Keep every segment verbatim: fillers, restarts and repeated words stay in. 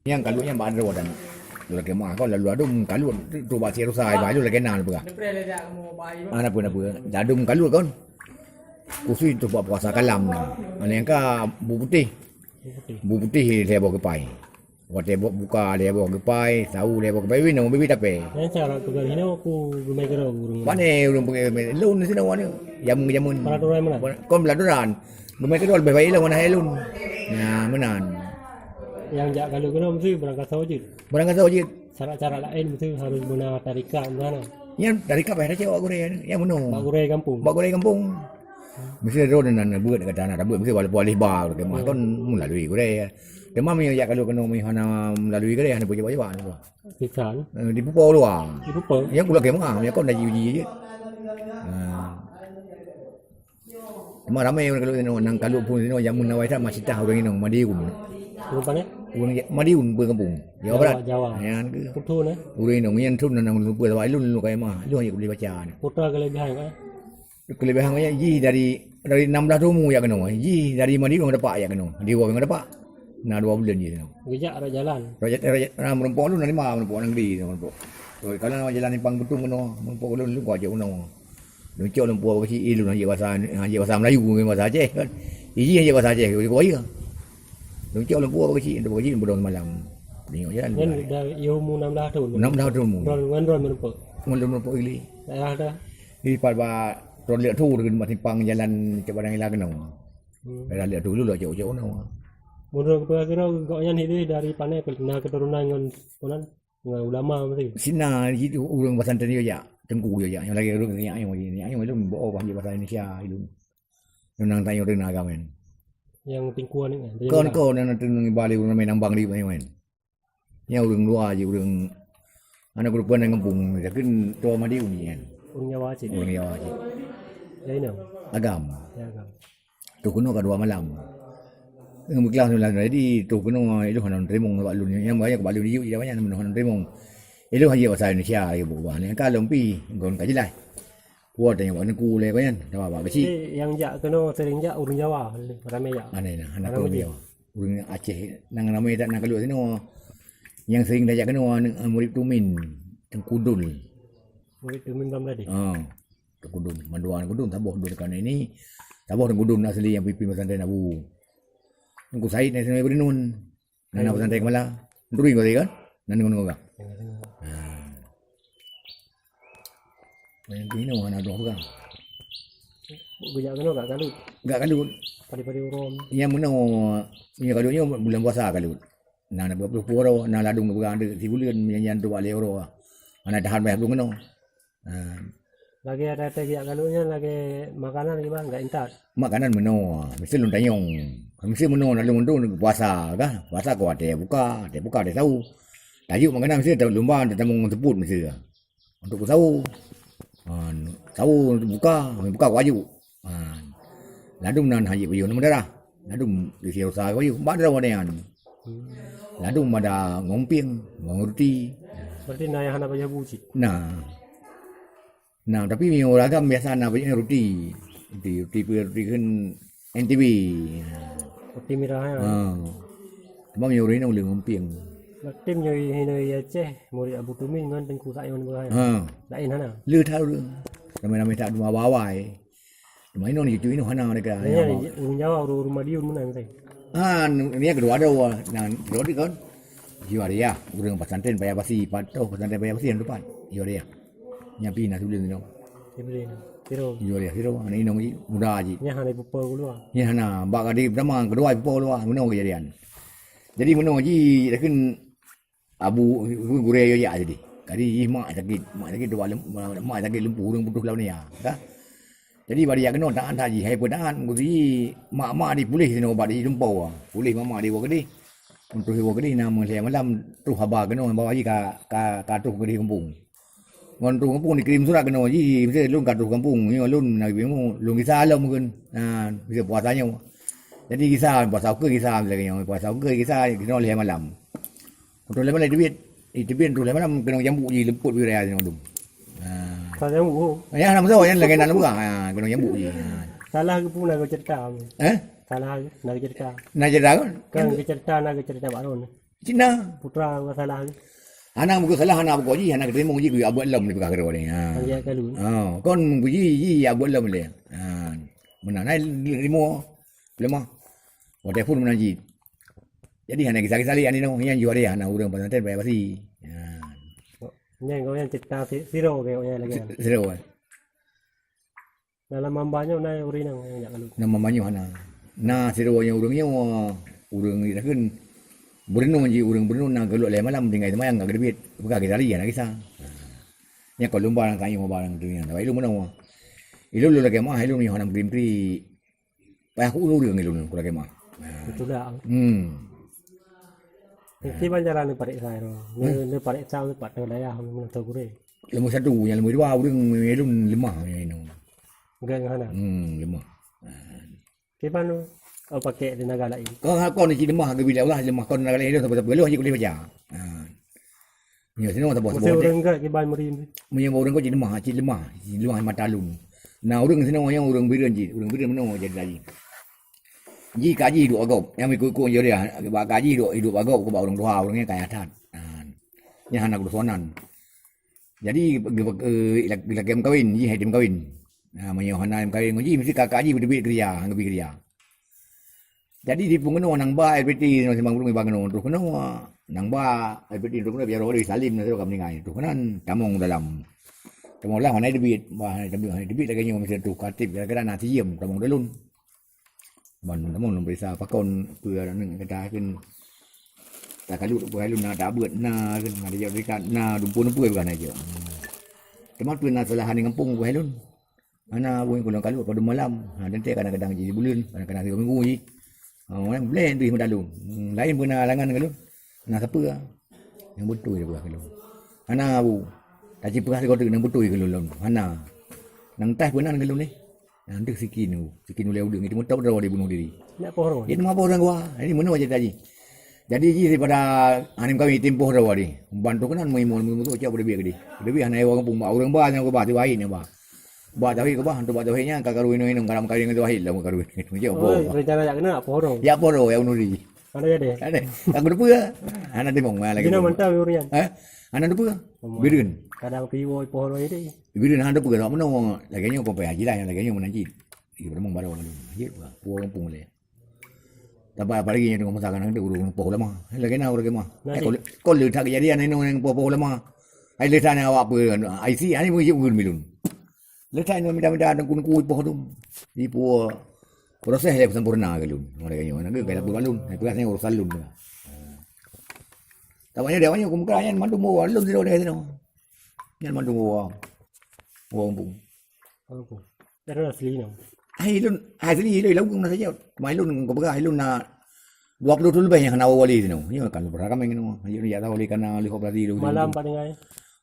Nyang kalut nyan bak droe dan. Lagèe mah kon lalu adum kalut tu bak si rusa ai bak lagèe na peugah. Ana peue na peue. Dadum kalut kon. Kusui tu bak puasa kalam na. Ana nyang ka bu putéh. Bu putéh lhèe boh geupai. Watèe boh buka lhèe boh geupai, sahô lhèe boh geupai, win nang bibi tapè. Nyang cara peugah hino aku geumè keudroe ureueng. Pane ureueng peugah lôn sinoe anu. Jameun-jameun. Peraturan mana? Kon peraturan. Geumè keudroe leubeh baik lôn mana hai lôn. Nah, meunan. Nyang jak kalu keunoe mesti barang kata wajib. Barang kata wajib. Syarat-syarat laén mesti harus guna tarikat misalnya. Nyan tarikat payah tacok bak gurèe, nyang meunoe. Bak gurèe gampông. Bak gurèe gampông. Mesti droe nan beuet kata na beuet mesti walaupun alih ba kemah kon melalui gurèe. Teuma meunyoe jak kalu keunoe meuhana melalui gurèe hana peujawab-jawab. Pisan. Eh, di pupo luwa. Di pupo. Nyang kula kemah, nyang kon dah ji-uji je. Ha. Cuma ramai ureueng kalut sinoe, nang kalut phôn sinoe jameun awai that masih tah ureueng inong Madiun. Ureueng pane? Ureueng Ja-, Madiun, ureueng kampung. Jawa Barat. Jawa. Nyan ke? Puthon, eh? Ureueng inong nyan thon nang lupa awai lôn lôn kai mah. Lôn hana boleh baca ni. Putra kelebihan, eh? Kelebihan banyak jih dari, dari enam belas tahun mu jak keunoe. Jih dari Madiun dapat jak keunoe. Di Wong dapat. Nah, dua bulan jih keunoe. Gejak ada jalan. Raja, raja, nah, meureumpok lôn dari ma meureumpok nang di meureumpok. Kalau nama jalan simpang beutong keunoe, meureumpok lôn lôn kuat jak keunoe. Lôn cok lôn puwoe bak keuchik, eh, lôn hanjeuet basa, hanjeuet basa Melayu, ngon basa Aceh kan. Iji hanjeuet basa Aceh, keu keu ya. Lôn cok lôn puwoe bak keuchik, lôn bak keuchik beudôh semalam. Nengok jalan. Nyan dah, ya, umur enam belas tahun. Enam belas tahun umur. Droe, ngon droe meureumpok. Ngon droe meureumpok gili. Daerah dah. Di pat bak Droe Leuek Thu deungon bak simpang jalan cok barang ila keunoe. Hmm. Daerah Leuek Thu dulu cok-cok keunoe. Meunurot keupeue kira gobnyan hideh dari pane na keturunan ngon, ngon Ngon ulama mesti. Sina jih ureueng pesantren yo jak, teungku yo jak. Nyang lagèe ureueng nyak nyoe, nyak nyoe lôn bak bahasa Indonesia lôn. Nang tanyoe ureueng agam kan. Nyang teungku ni kan. Kon kon nang teungku bali ureueng ramè nang bang di kan. Nyang ureueng luwa jih ureueng aneuk ureueng gampông, yakin tua Madiun nyan. Ureueng Jawa cit. Ureueng Jawa cit. Ya ino. Agam. Ya agam. Troh keunoe ka dua malam. Nyang meukeulaih lôn lagèe jadi troh keunoe ilôn hana teurimong bak lôn. Nyang banyak bak lôn yue ija banyak hana teurimong. Ilôn hana bahasa Indonesia ya buku bah. Nyang ka lôn pi ngon ka jeulaih. Kuat tanya bak neku lé kau nyan. Tawa bak kecil. Jadi yang jak keunoe sering jak ureueng Jawa ramai jak. Aneh nah, hana ureueng Jawa. Ureueng Aceh nang ramai tak nang kaluek sinoe. Yang sering dah jak keunoe aneuk murid Tumin, Tengku Dul. Murid Tumin Bangladesh. Ha. Teungku Dun, mandua Teungku Dun, saboh Dun dekat ini. Saboh Teungku Dun asli nyang pimpin pesantren Abu. Teungku Said nyang sinoe Berinun. Nana pesantren Kemala. Turi kau tadi kan? Nana ngon orang. Ha. Yang tu ini mana dua orang. Gejak kena gak kalut. Gak kalut. Padi-padi urom. Yang mana yang kalut ni bulan puasa kalut. Nah, nak berapa puluh orang, nah ladung berang ada si bulan nyanyian tu balik orang. Mana tahan bayar belum kena. Ha. Lagèe ada teh jak kalu nyan lagèe makanan kiban enggak intat. Makanan meunoe, mesti lôn tanyong. Mesti meunoe na lôn tu puasa kah? Puasa keu watèe buka, watèe buka watèe sahur. Tajuk makanan mesti ta-, lumba tatamong seupôt mesti. Untuk sahur. Ha, sahur buka, buka keu aju. Ha. Ladum nan haji payuh nama darah. Ladum di sini usaha payuh. Bak darah wadai anu. Ladum ada ngomping, ngon roti. Berarti na yang hana payah buci. Nah. Nah, tapi meunyoe ureueng agam biasa na payah roti. Roti, roti pun roti kan N T B. Roti mirah ya. Ha. Cuma meunyoe ureueng inong le ngomping. Berarti meunyoe hino ya Aceh, murid Abu Tumin ngon Tengku Sayon berah ya. Ha. Lain hana. Le tahu. Ramai-ramai tak dua bawai. Cuma inong ni cucu inong hana mereka. Ya, ureueng Jawa, ureueng Madiun meunan sai. Ah, ni kedua ada wa. Nah, kedua di kan. Jiwa dia, ureueng pesantren Paya Basi, patoh pesantren Paya Basi yang depan. Jiwa dia. Nyapi na sebelum tu. Sebelum. Siro. Jiwa dia, siro. Anak inong ji, muda ji. Nyah ada pupa keluar. Nyah na, bak kadi pertama, kedua pupa keluar. Menang kejadian. Jadi menang ji, lakin Abu gurèe yo jak jadi. Kadi jih mak sakét, mak sakét tu mak, mak sakét lumpuh ureueng putus lawan ya. Ka? Jadi bari jak keunoe taat that jih, hai peue taat, meusti mak-mak di puléh sinoe bak di Tumpau. Puléh mak-mak di Wah Keudeh. Untuk Wah Keudeh na meusiang malam troh haba keunoe, bawa jih ka, ka, ka troh Keudeh gampông. Ngon troh gampông dikirim surat keunoe jih, meusti lôn ka troh gampông, nyoe lôn na bingung, lôn gisa lom mungken. Nah, bisa puasa nyoe. Jadi gisa, puasa ukeue gisa lagèe nyoe, puasa ukeue gisa, keunoe lhèe malam. Beutôi lé malam teubiet. Eh, teubiet beutôi lé malam keunong jambu ji leumpot bak raya sinoe dum. Ha. Salah jambu. Ya, nama tu yang lagi nak buka. Ha, keunong jambu ji. Ha. Salah ke pun nak cerita. Eh? Salah nak cerita. Nak cerita kan? Kan cerita nak cerita baru ni. Cina. Putra masalah ni. Hana buku salah, hana buku ji, hana ketemu ji, kuya buat lom di peugah keudroe ni. Ha. Panggil kalu. Ha, kon buku ji, ji ya buat lom le. Ha. Meunan hai limo. Lemah. Watèe phôn meunan ji. Jadi hana kisah-kisah li anino, nyan juara hana ureueng pesantren bayar basi. Ha. Nyan kau yang cerita si-, siro ke, yang lagi. Si-, siro, eh. Dalam mamba nyoe na ureueng inong nyang jak kalu. Na mamba nyoe hana. Na sidroe nyang ureueng nyoe, ureueng geukheun beureunun jih, ureueng beureunun na geulok lhèe malam tinggai seumayang ka geuteubiet. Peugah geutari hana gisa. Nyan kon lôn ba lam kayèe mamba lam dunia. Tapi ilôn meunoe. Ilôn lôn lakèe meu'ah, ilôn nyoe hana meukrim-krim. Payah ureueng ilôn kulakèe meu'ah. Beutulak. Hmm. Kiban cara neupareksa droe. Neu-, neupareksa pat teuk dayah meunan gurèe. Leumo satu, nyang leumo dua ureueng ilôn lemah nyan inoe. Geng hana. Hmm, lemah. Kiban, oh, pakai tenaga lain. Kon, kon cit lemah geubi lé Allah, lemah kon tenaga lain, sapeue-sapeue lôn cit kuleh baca. Ha. Nyoe sinoe saboh-saboh. Ureueng gèt kiban meuri. Meunyoe ureueng gèt cit lemah, cit lemah, cit lemah mata lôn. Nah, ureueng sinoe nyang ureueng Bireuen cit, ureueng Bireuen meunoe jadi tadi. Ji kaji duek agop, nyang ikut-ikut je dia. Bak kaji duek, duek agop keu bak ureueng tuha, ureueng nyan kaya that. Ha. Nyan hana keudeusonan. Jadi, ge-, ge-, ge-, ilakèe meukawen, ji hai tem kawen. Nah, meunyoe hana meukawen ngon ji, meusti kakak ji beuteubiet keureuja, han geubi keureuja. Jadi, di peungeunoe nang ba L P T, nang simang burung iba keunoe, troh keunoe, nang ba L P T, troh keunoe, biar roh salim, nang ka meuninggai, troh keunan, tamong dalam. Tamong dalam, hana teubiet, bah, hana teubiet, hana teubiet lagèe nyoe, meusti troh katib, kira-kira na sijeuem, tamong dalam. Ban teuma lôn peuriksa pakon peue aneuk gata kheun. Takalut peue hai lôn na tabeuet na kheun, na dijak berikat na dumpeue-dumpeue bukan aja. Teuma peue na salah aneuk gampông peue hai lôn. Hana buet kulong kalut padum malam. Ha, dan teh kadang-kadang ji buleuen, kadang-kadang tiga minggu ji. Ha, orang boleh tu meudalu. Hmm, lain peue na halangan ka lôn. Na sapeue? Nyang beutôi dah peugah keu lôn. Hana, Bu. Taci peugah sigoe teuk nyang beutôi keu lôn. Hana. Nang tah peunan keu lôn lé. Nang teuh sikin, Bu. Sikin ulèe udeueng itu meutok droe di bunuh diri. Nak poh droe. Dia meupoh droe gua. Jadi meunoe cerita ji. Jadi ji daripada aneuk kami timpoh droe di. Bantu keunan meuimum meuimum tu cak beudebiet gede. Beudebiet hana ewa gampông bak ureueng ba nyang geuba tu baik ni ba. Bak tauhid keubah, untuk bak tauhid nyan ka karu inong-inong, ka lam karu inong tauhid lah, karu inong. Oi, rencana jak keunoe, poh droe. Ya poh droe, ya bunuh diri. Ada jadi? Ada. Aku depa. Hana timong, mana lagi. Jina mantap ureueng nyan. Eh? Hana depa. Bireuen. Kadang piwo poh droe jadi. Bireuen hana depa, tak meunoe. Lagèe nyoe, payah haji lah, lagèe nyoe meunan cit. Iya, beureumoh baru lagi. Haji, pulang kampung lé. Tapi apalagi nyang teungoh masa kadang tu ureueng poh ulama. Lagèe na ureueng mah. Nah, eh, kalau, kalau tak kejadian inong nyang poh-poh ulama. Hai leuh tanya awak pun, I C, ani meuji ureueng milun. Leuh tanya mida-mida dan kun kui poh tu. Di puo proses dia sempurna ke lun. Mereka nyoh, nak ke dalam lun. Hai peugah saya urusan lun. Tahu dia awaknya kumukra yang mandum bawa lun tidak ada sini. Yang mandum bawa. Bawa kampung. Apa? Darah asli nang. Hai lôn, hai asli lôn, lôn na saja. Mai lôn keu peugah, hai lôn na dua puluh tu leubeh nyang hana wali sinoe. Nyoe kan beuragam nyang nyoe. Hai lôn jak tahu oleh kana leuh operasi lôn. Malam pat tinggai.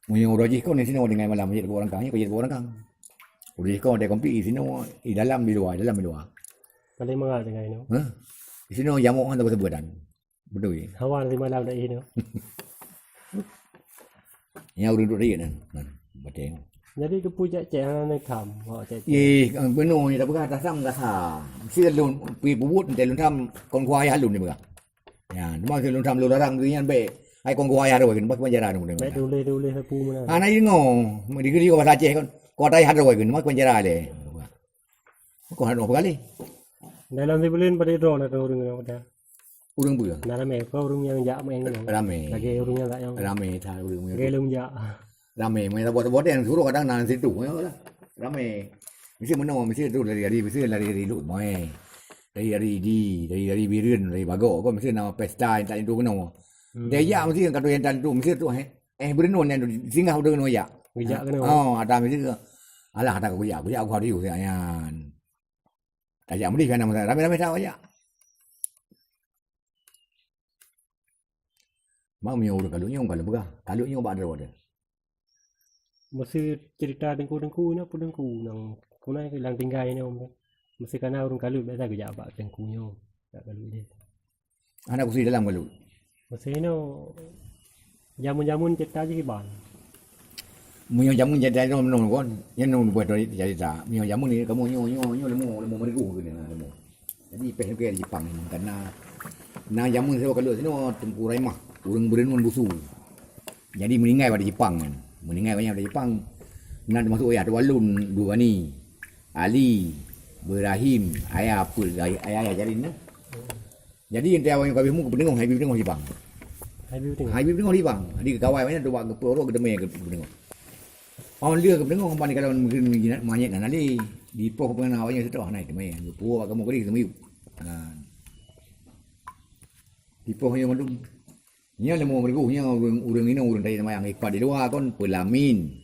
Meunyoe uroe jih kon di sinoe tinggai malam, jeuet ureueng kang, nyoe jeuet ureueng kang. Uroe jih kon ada kompi di sinoe, di dalam di luar, di dalam di luar. Paling mangat tinggai nyoe. Hah? Di sinoe jamok han teubeuet-beuet dan. Beutôi. Hawa di malam dah ini. Yang ureueng duduk dia nan. Nan, bateng. Jadi keupeue cek-cek hana neukam, awak cek-cek. Ih, bunoe ni tak peugah tasam gasa. Mesti lôn pi peubuet nanti lôn tham kon kuah ayah lôn ni peugah. Ya, cuma lôn tham lôn larang geuh nyan baik. Hai kon kuah ayah tu baik, bak penjara tu. Baik tulis-tulis sapu mana. Hana ingo, di geri bahasa Aceh kan. Kuah ayah tu baik, bak penjara le. Kok hana peugah lé? Dalam sibuleuen padum droe na ureueng nyang peugah. Ureueng peugah? Na ramé, kok ureueng nyang jak main keunoe. Ramé. Lagèe ureueng nyang tak nyang. Ramé that ureueng nyang. Lagèe lôn jak. Ramé, main saboh-saboh nyang suruh kadang na situ, ya lah. Ramé. Mesti meunoe, mesti tu lari-lari, mesti lari-lari lôn mai. Lari-lari di, lari-lari Bireuen, lari Bagok, kok mesti na pesta yang tak tentu keunoe. Hmm. Dia jak mesti yang kata yang tak tentu, mesti tu, eh. Eh, beureunun nyan singgah u deungon jak. Geujak keunoe. Oh, ada misi ke. Alah, ada geujak, geujak aku hari tu nyan. Tajak mudi kan ramai-ramai tak jak. Mak meunyoe ureueng kalut nyoe, kalut peugah. Kalut nyoe bak droe teuh. Meusti cerita teungku-teungku nyoe, peue teungku nang kunai lam tinggai nyoe. Meusti kana ureueng kalut biasa geujak bak teungku nyoe. Jak kalut jih. Hana keusi dalam kalut. Masa inoe jameun-jameun cerita jih kiban. Meunyoe jameun cerita inoe meunoe kon, nyan nyoe buet cerita. Meunyoe jameun ni kamoe nyoe, nyoe, nyoe leumo, leumo meurigoh keunoe leumo. Jadi peh lagèe di Jepang ni, karena na jameun sidroe kalut sinoe Teungku Raimah. ureuëng Beureunon Busu. Jadi meuninggai bak Jipang nyan. Meuninggai bak Jipang. Nan teumasuk ayah Tuan Lun, Dua Gani, Ali, Ibrahim, ayah apa, ayah, ayah, ayah Jarin tu. Jadi, entah awak yang kabeh mu keupeunteungoh, hai bi peuteungoh Jipang. Hai bi peuteungoh. Hai bi peuteungoh Jipang. Jadi, kawai banyak tu bak geupeu roh geuteumé keupeunteungoh. Oh, lheueh geupeunteungoh, ban kalau mungkin manyét nan alé. Dipoh peunah awaknyan sitoh, nah, teumé. Geupeu bak kamoe keudeh teumé. Ha. Dipoh nyoe mandum. Nyan leumo meureugoh nyan ureuëng, ureuëng inong ureuëng tajak teumayang ipat di luwa kon peulamin.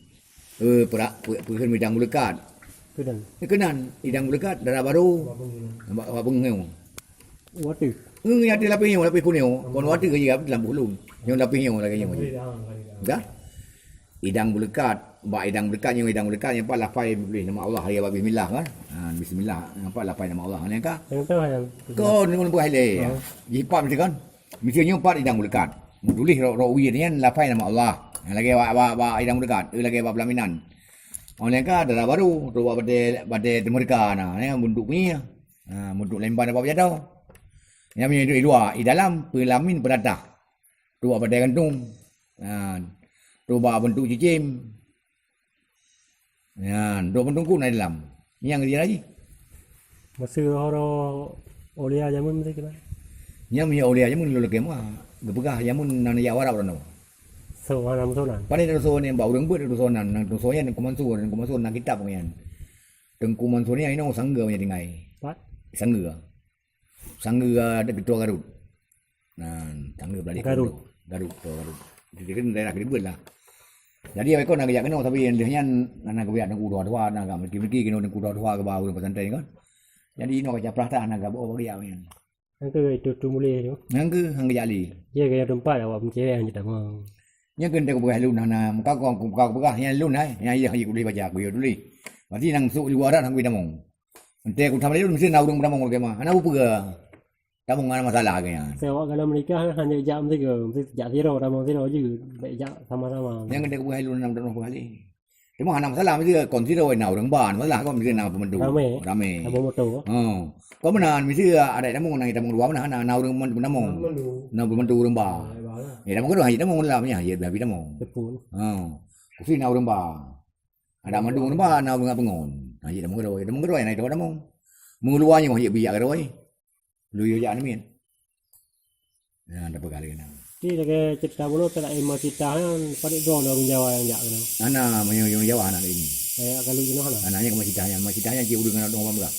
Eh, peura-, pe-, peukheun idang buleukat. Keunan. Eh, keunan, idang buleukat, dara barô. Bak, bak beungoh. Watèe. Eh, nyan ateueh lapéh nyoe, lapéh punéh. Kon watèe ka jih, lam buh lôn. Nyoe lapéh nyoe lagèe nyoe. Dah? Idang buleukat, bak idang buleukat nyoe, idang buleukat nyoe pat lafai tuléh nama Allah, ya, bak bismillah kan. Ha, bismillah, nampak lafai nama Allah. Nyan ka? Nyang teuh nyan. Kon, ngon buah ilée. Ha. Jipat mesti kan? Miseue nyoe pat idang buleukat. Meutuléh rot-rot wie nyan lafai nama Allah. Nyang lagèe bak, bak, bak idang buleukat, eh, lagèe bak peulaminan. Oh, nyan ka dara barô, trok bak batèe, batèe teumeureuka na, nyan beuntuk peue nyan. Ha, beuntuk lemban bak jadoe. Nyan meunyoe di luwa, di dalam peulamin peunatah. Trok bak batèe gantong. Ha, trok bak beuntuk cicém. Nyan, dua peuntungku na di dalam. Nyang dia lagi. Masa horo aulia jameun mesti kena. Nyang meunyoe aulia jameun lôn lakèe ma. Geupeugah jameun nan jak warak droeneuh. So, hana meusonan. Paléng na soe nyan bak ureueng beuet na soe nan, na soe nyan Teungku Mansur, Teungku Mansur na kitab nyan. Teungku Mansur nyan inoe Sangga nyan tinggai. Pat? Sangga. Sangga ada ketua Garut. Nah, tangga Beulali Garut. Garut, Garut. Itu kan daerah Kedibuet lah. Jadi, awai kon na geujak keunoe, tapi lheueh nyan na geujak teungku dua-dua, na gak meuki-meuki keunoe teungku dua-dua keu ba ureueng pesantren kan. Jadi, inoe ka caprah that na gak bak geujak nyan. Nyang keu itu tu mulai tu. Nyang keu hang geujak lé. Ya, gaya tempat awak mencari yang kita mau. Nyang keu ndai kupeugah lôn hana, muka ku, muka kupeugah nyan lôn hai, nyan yah kutuléh baca, kuyue tuléh. Berarti nang suk di luar dah hang kui tamong. Entah ku tamong lôn mesti na ureueng tamong lagèe ma. Hana kupeugah. Tamong hana masalah ke nyan. Saya awak kalau menikah hanya jak mesti ke, mesti jak siro, tamong siro je. Baik jak sama-sama. Nyang keu ndai kupeugah lôn nam tanoh peugah lé. Cuma hana masalah mesti kon siro na ureueng ba, masalah kon mesti na peumeuntu. Ramé. Ramé. Tamong moto. Ha. Kon meunan mesti adat tamong na tamong dua meunan na, na ureueng peumeuntu. Na peumeuntu ureueng ba. Ya tamong keudroe, ya tamong lam ya, ya biar tamong. Tepun. Ha. Kusi na ureueng ba. Ada mandum ureueng ba, na ureueng peungon. Ha, ya tamong keudroe, ya tamong keudroe na itu tamong. Meuluwa nyoe ya bijak keudroe. Lu yo jak ni min. Nah, dah peugah lagi nah. Ti lagèe cerita bunoe tak ada ilmu cerita kan, padik droe ureueng Jawa nyang jak keunoe. Ana meunyoe ureueng Jawa anak ini. Kayak kalau keunoe hana. Anak nyan keumae cerita nyan, keumae cerita nyan cit ureueng anak dong bang.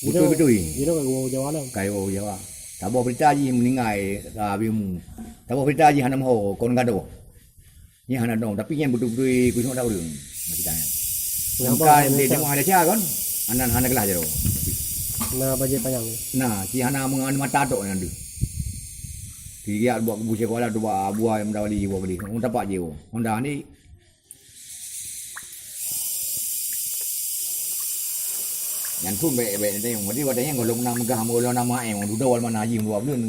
Betul betul. Jinoe ka geuwoe Jawa lah. Kayo Jawa. Saboh berita ji meuninggai ka bimu. Saboh berita ji hana meuho kon gadoh. Nyan hana dong, tapi nyan beutôi-beutôi khusyuk dak ureueng. Meucit nyan. Kenapa? Bukan hana dia tengok ada cara kan? Anan hana gelah jaroe. Nah, bajèe panyang. Nah, si hana mengan mata tok nyan tu. Si dia buat kubu sekolah tu buat buah yang mendawali buat beli. Orang tapak je. Honda ni. Nyan pun baik-baik nanti. Jadi, watèe nyan kalau menang megah, kalau nama em, duda wal mana haji dua bulan.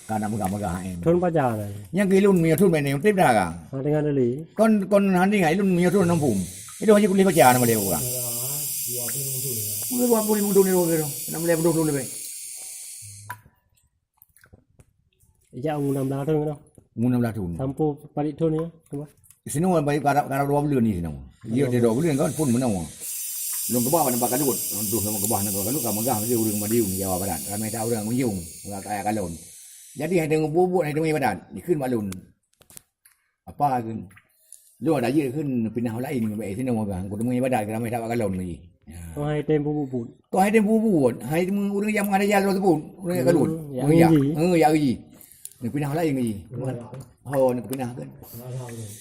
Ka na meugah-meugah, eh. Thôn pajan, eh. Nyang keu lôn meunyoe thôn bak nyoe trép dah ka. Ha, deungon tadi. Kon, kon hana ingat lôn meunyoe thôn nam phôn. Itu hanya kulit pajan nama dia orang. Dua puluh lima thôn ni orang. Enam belas puluh thôn lebih. Ijak umur enam belas thôn tu. Umur enam belas thôn. Sampai parit thôn ni, apa? Sinoe baru karab, karab dua buleuen ni sinoe. Iya, dia dua buleuen kan pun meunoe. Lôn keubah bak teumpat kadut. Lôn tuh lôn keubah nanggroe kadut ka meugah meusti ureueng Madiun Jawa Barat. Ramé that ureueng ngunjung, ureueng kaya kalon. Jadi hai teungoh buet-buet hai teungoh ibadat, dikheun bak lôn. Apa kheun? Lôn ada jeuet kheun pinah laén ngon bak sinoe meugah. Ku teungoh ibadat ramé that bak kalon lagi. Ya. Oh, hai tem buet-buet. Kok hai tem bubuet, hai teuma ureueng nyang meuada jalan teupon, ureueng nyang kalut. Hmm, ureueng nyang, eh, nyang ji. Neupinah laén ji. Ho, neupinah kan.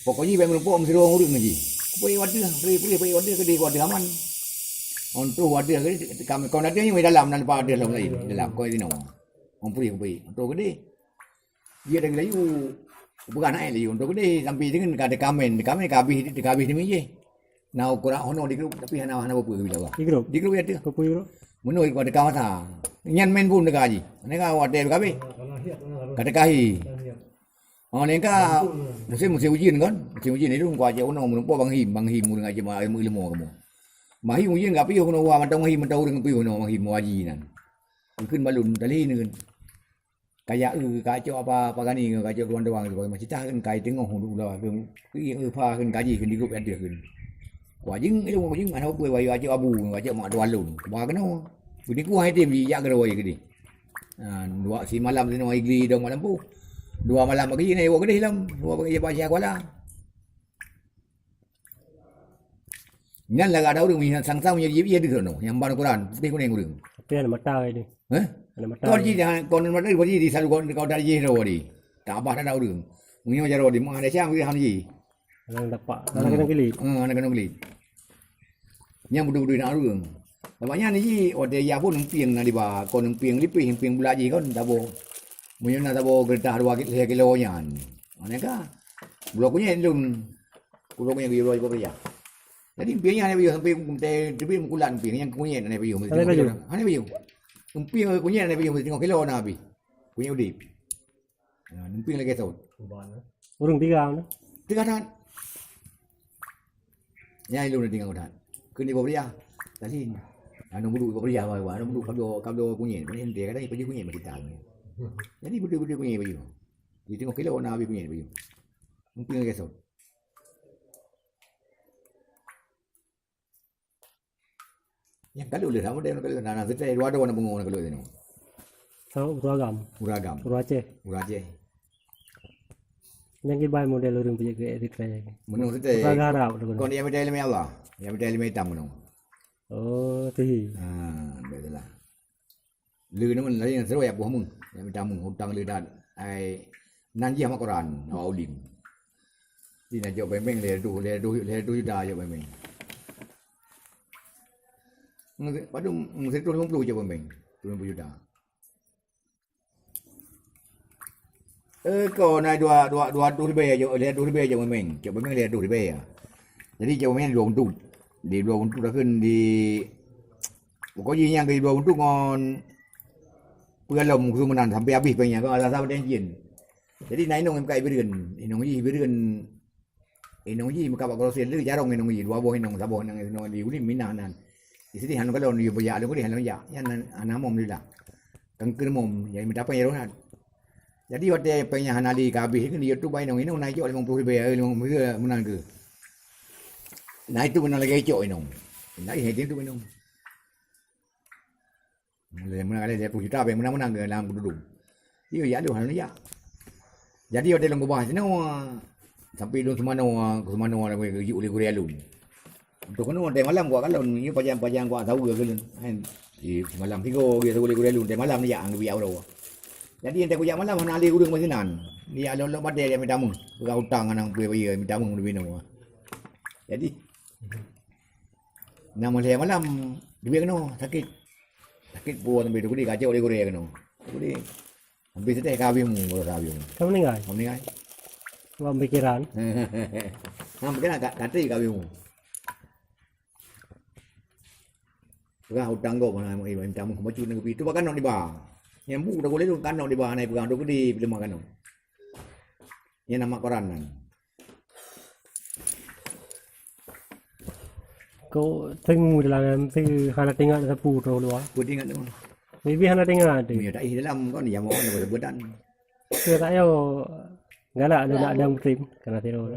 Pokok jih bèk meurumpok meusidroe ureueng ji. Pui wadah, pui, pui, pui wadah keudeh, wadah aman. Untuk wadah keudeh, kami kon ada nyang dalam, nan lepas ada dalam lain, dalam kau inoe. Pui, pui, untuk keudeh. Dia dah layu. Bukan naik layu untuk dia sampai dengan ka dekamen, dekamen ka habis, ka habis demi je. Nah, ukuran hono di grup tapi hana, hana apa-apa bila Allah. Di grup? Di grup ya tu. Apa grup? Menurut aku ada kawan sa. Nyan main pun dekat haji. Ni kan awak ada kabeh. Kata kahi. Oh, ni kan musim, musim ujian kan? Musim ujian itu kau aja ono menumpuk Bang Him, Bang Him urang aja ilmu, ilmu kamu. Bang Him ujian enggak piuh ono wa mantong Him mantong urang piuh ono Bang Him haji nan. Mungkin balun tali ni kan. Kajak eu, kacok apa, apa gani, kacok tuan-tuan tu, macam tah kan kai teungoh dulu lah, tu, ki eu pha kan kaji kan digop ada kan. Wajeng, ilong wajeng, ana apa, wajeng acok abu, acok mak tuan lôn. Ba keunoe. Bini ku hai tem, jak keudroe keudeh. Ha, dua si malam sinoe igli dong malam pu. Dua malam pagi na iwoe keudeh lom, dua pagi ba Syiah Kuala. Nyan lagak ada ureuëng meunan sang-sang meunyoe jih, iya deuh droeneuh, nyang ban ukuran, putéh kunéng ureuëng. Tapi hana mata ini. Hah? Hana mata. Kon ini. Jih, kon mata, kon jih di salu kon, kon dari jih droe di. Tak abah tak ada ureuëng. Meunyoe jaroe di, mah ada siang, ureuëng ham jih. Hana dapat. Hana keunong gili. Ha, hana keunong gili. Nyang beudui-beudui na ureuëng. Sabab nyan jih, watée yah pun empieng na diba, kon empieng lipih, empieng bula jih kon, saboh. Meunyoe na saboh geureutah dua ki-, lhée kilo nyan. Mane ka? Bloe kunyét lôn. Kulo kunyét geuyue bloe jipeupeuraya. Jadi, empieng nyan hana payoh sampai teubiet meukulat empieng nyang kunyét hana payoh. Hana payoh. Hana payoh. Empieng kunyét hana payoh, singoh kilo na habéh. Kunyét udeb. Ha, empieng lagée thon. Ureuëng tiga na. Tiga that. Nyan ilong na tinggai that. Keu ni peupeuraya. Tadi. Anu budu peupeuraya, anu budu kabloe, kabloe kunyét. Kunyét ente, kadang pajoh kunyét bak kita. Jadi, beudui-beudui kunyét pajoh. Di singoh kilo na habéh kunyét pajoh. Empieng lagée thon. Nyang kalu lé sama dengan kalu, na, na, seutée dua dua na pungo na kalu tadi. Sama ureuëng agam. Ureuëng agam. Ureuëng Aceh. Ureuëng Aceh. Nyang kiban model ureuëng pijak ke Eritrea. Menung seutée. Ureuëng Arab tu. Kon yang minta ilmu Allah. Yang minta ilmu hitam menung. Oh, tu. Ha, betul lah. Lé nyoe laén seurôi Abu Hamu, nyang mita mu hutang lé dan ai nan jih makoran awak ulim. Di na jok beng-beng lhée reutôh, lhée reutôh, lhée reutôh juta jok beng-beng. Padum seratus lima puluh jok beng-beng, lima puluh juta. Eh, kau na dua, dua, dua ratus ribèe jok, lhée ratus ribèe jok beng-beng. Jok beng-beng lhée ratus ribèe ya. Jadi jok beng-beng dua untuk. Di dua untuk takheun di Pokok jih nyang keudua untuk ngon peue lom keu meunan sampai habéh péng nyan, kon rasa padang jén. Jadi na inong nyang bukai bireuen, inong jih bireuen, inong jih meuka bak Kolose le jarong inong jih, dua boh inong, saboh inong, inong di ulim minah nan. Di sini hana kalon, di bajak le kudeh hana jak. Nyan hana mom lila. Kangkeun mom, jadi meudapai rohan. Jadi watée péng nyan hana lé ka habéh, kan di YouTube inong, inong na icok limong puluh ribèe, limong puluh ribèe meunan keu. Na itu meunan lagée icok inong. Na itu inong. Meunan kali lhée ploh juta, bèk meunan-meunan keu lam peududong. Iya, ya lôn hana jak. Jadi watée lôn keubah sinoe, sampai lôn seumanoe, keu seumanoe lagée geujok lé gurée lôn. Untuk keunoe watée malam kuat kalon, nyoe pajan-pajan kuat saweue keu lôn. Kan, di semalam tiga gurée lôn, watée malam jak ngon biak uroe. Jadi watée kujak malam hana lé ureuëng meusinan. Dia lôn-lôn badée dia mita meuh, peugah utang ngon peue bayeue mita meuh meubinoe. Jadi, na meulhée malam, duek keunoe sakét. Sakét puwoe sampai teukeudi kacok lé gurée keunoe. Teukeudi sampai seudeh ka habéh mu, baru habéh mu. Ka meuninggai? Ka meuninggai. Bak pikiran. Ha, pikiran ka, ka trép ka habéh mu. Peugah utang gob hana meu'en, minta meuh bacut ngon geupi. Tu bak kanok diba. Nyang bu dah boleh tu kanok diba hana peugah tu geude peuleumah kanok. Nyan nama koran nan. Kok teungu dalam tu hana teuingat sapeue tu luwa. Ku teuingat tu. Bibi hana teuingat tu. Ya tak ih dalam kon ya mau ada sebutan. Saya tak yo galak lu nak dang musim kana tiro.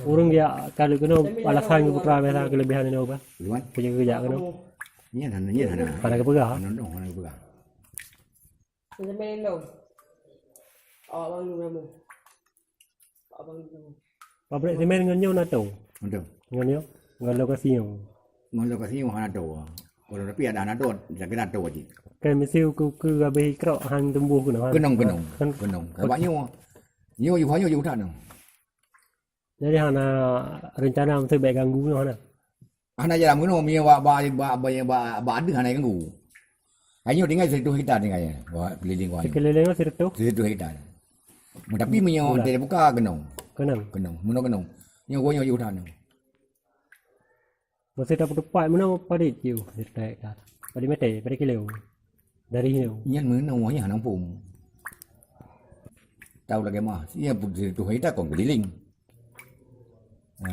Ureueng jak kali keunoe alasan keu putra biasa keulebihan inoe bah. Luan. Punya kerja keunoe. Nyan hana, nyan hana. Hana geupeugah. Hana noh, hana geupeugah. Sampai lom. Awak bang lu nama. Awak bang lu nama. Pabrik semen ngon nyoe na tô? Betul. Ngon nyoe? Ngon lokasi nyoe? Ngon lokasi nyoe hana tô. Kalau tapi ada hana tô, saya kira tô aja. Kan mesti uku-uku habis krok han tumbuh keunoe, han? Kenong, kenong. Kan kenong. Sebab nyoe, nyoe yuh nyoe yuh udah nyoe. Jadi hana rencana mesti baik ganggu nyoe hana? Hana jalan keunoe, meunyoe bak, bak, bak, bak, bak, bak adeuh hana ganggu. Hai nyoe tinggai sireutoh hektar tinggai, bak keliling wah nyoe. Sekelilingnya sireutoh? Sireutoh hektar. Tapi meunyoe bulan. Dia buka kenong. Kenong? Kenong. Meunyoe kenong. Nyoe gua nyoe udah nyoe. Masa tak tepat mana parit you, sireutoh hektar. Parit meter, parit kilo. Dari nyoe. Nyan meunyoe wah nyan hana pun. Tahu lagi mah, ya pun sireutoh hektar kon keliling. Ha,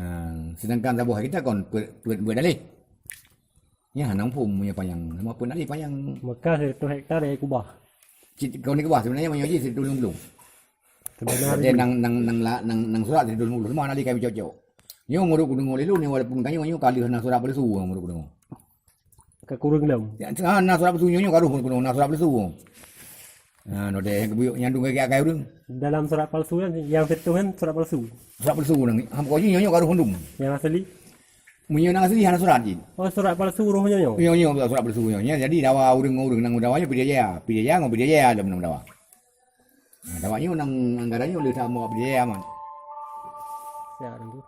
sedangkan saboh hektar kon peuet, peuet, peuet daleh. Nyan hana muphom meunyoe panyang. Nama peuet daleh panyang? Maka sireutoh hektar ya kubah. Cit kon kubah sebenarnya meunyoe jih sireutoh lima puluh. Sebenarnya. Jadi nang, nang, nang, la- nang, nang surat sireutoh lima puluh. Cuma hana lé kami cocok. Nyoe meunurut kudeungoe lé lôn nyoe walaupun tanyoe nyoe ka lheueh na surat palsu meunurut kudeungoe. Ka kureueng lom. Ya, na, na surat palsu nyoe, nyoe ka roh kudeungoe na surat palsu. Ha, nodeh nyang geubuyuk nyang dum gaki akai ureueng. Dalam surat palsu kan, yang sireutoh kan surat palsu. Surat palsu nang. Ha, pokoknya nyoe, nyoe ka roh mandum. Yang asli? Meunyoe nang asli hana surat jih. Oh, surat palsu roh nyoe, nyoe? Nyoe, nyoe surat palsu nyoe. Nya, jadi dawa ureueng ngon ureueng nang dawa nyoe Pidie Jaya. Pidie Jaya ngon Pidie Jaya dalam dawa. Ha, dawa nyoe nang anggaran nyoe le sama Pidie Jaya man. Siap, Teungku.